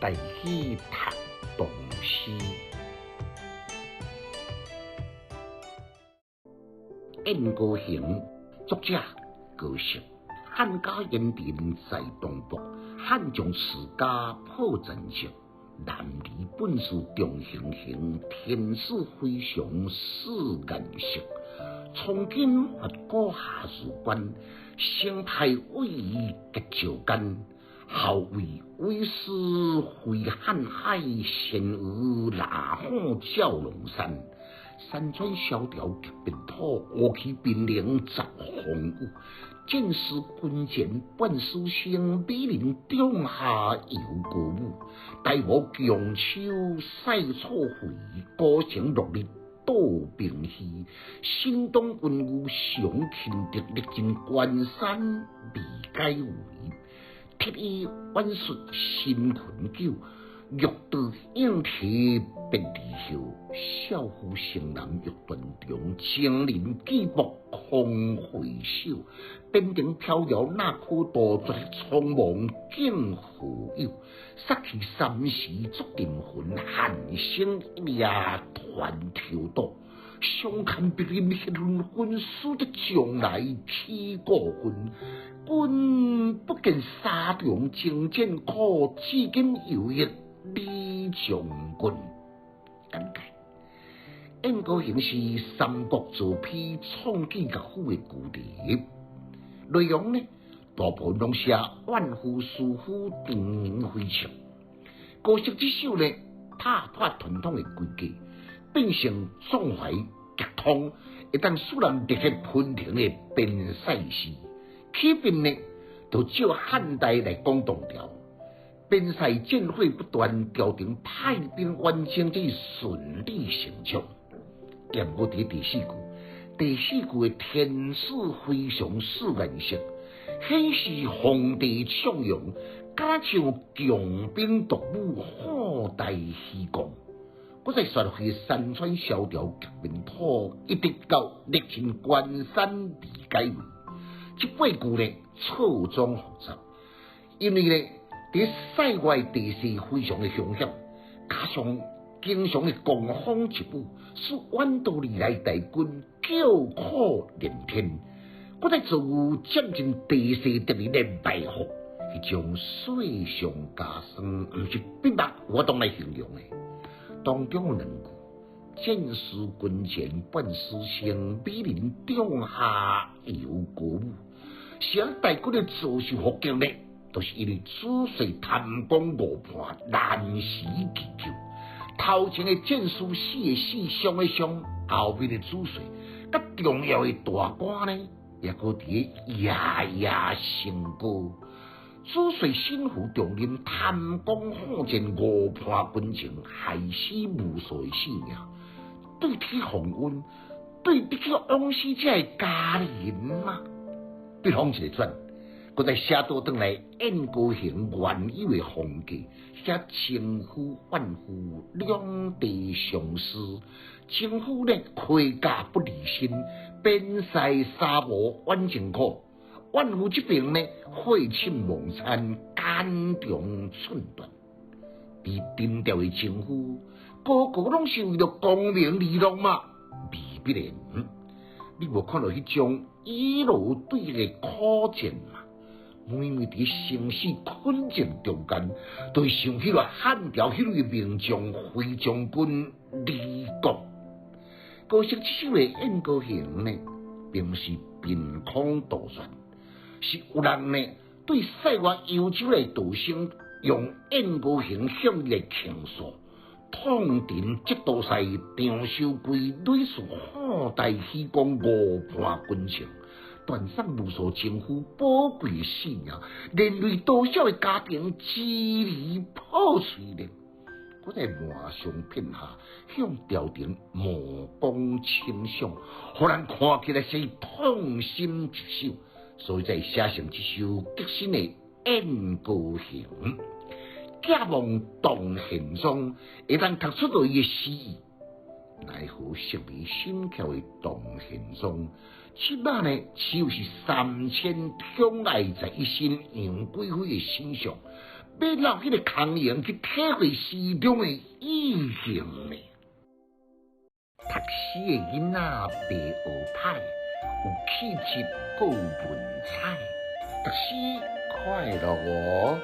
台語讀唐詩。燕歌行，作者高適。漢家鹽田在東北，漢將世家破陣色。男兒本事重行行，天子非常四顏色。從今佛古下士官，生態位移結石間。後位為師飛瀚海，仙兒拉虎照龍山。山川蕭條極貧土，烏氣瀕臨十風雨。戰士軍前半死生，美人中下猶歌舞。大漠強秋賽草肥，孤城落日倒冰虛。新東文武常勤德，歷盡關山未解圍。鐵衣挽術心困久，玉刀應提別離休。少婦城南欲斷腸，情人寂寞空回首。邊城飄搖那可度，絕匆忙敬何有？殺氣三時足鎮魂，寒星一夜團抽刀。相看碧林血紛紛，使得將來起孤魂。君不見沙場征戰苦，至今猶憶李將軍。簡介：燕歌行是三國曹丕創建樂府的故事，內容呢，大部分攏寫怨夫思夫長年非情。高適這首呢，打破傳統的規矩，變成壯懷激盪，會當使人熱血噴騰的邊塞詩。起變呢，就照漢代來講唐朝，邊塞戰火不斷，朝廷派兵遠征，這順理成章。毋過佇第四句，第四句的天子非常四顏色，顯示皇帝暢用，敢像強兵獨舞，好大虛功。閣再說落去，山川蕭條極貧土，一直到歷盡關山未解圍。這八句呢，錯綜複雜，因為呢，佇塞外地勢非常的兇險，加上經常的狂風疾雨，使遠道而來大軍叫苦連天。閣再遭遇將近地勢敵人的埋伏，彼種雪上加霜，毋是筆墨活動來形容的。當中有兩句：戰士軍前半死生，美人帳下猶歌舞。是按大軍的遭受伏擊呢，都是因為子帥貪功誤判，難辭其咎。頭前的戰士死的死，傷的傷，後面的子帥，佮重要的大官呢，也閣佇咧夜夜笙歌。子帥身負重任，貪功好戰，誤判軍情，害死無數的性命，對得起皇恩，對得起往死者的家人嗎？筆鋒一個轉，閣再寫倒轉來燕歌行原有的風格，寫情夫怨婦兩地相思，情夫呢盔甲不離身，邊塞沙漠遠征苦。怨婦這邊呢，廢寢忘餐，肝腸寸斷。被沉掉的情夫，個個攏是為著功名利祿嗎？未必然。你無看到彼種以羅對的苦戰嗎？每每佇生死困境中間，都會想起來漢朝彼位名將飛將軍李廣。高適這首的燕歌行呢，並毋是憑空杜撰。是有人呢對塞外幽州的道生用燕歌行向伊來傾訴，痛陳節度使張守珪屢次好大喜功，誤判軍情，斷送無數情夫寶貴性命，連累多少的家庭支離破碎呢？閣在晚上片下向朝廷冒功請賞，予人看起來是痛心疾首。所以才寫成這首激心的《燕歌行》，寄望唐玄宗會當讀出來伊的詩意。奈何色迷心竅的唐玄宗，這馬呢只有是三千寵愛在一身楊貴妃的身上，欲落彼个空閒去體會詩中的意境呢。讀書的囡仔袂學歹，有氣質閣有文采，讀書快樂哦。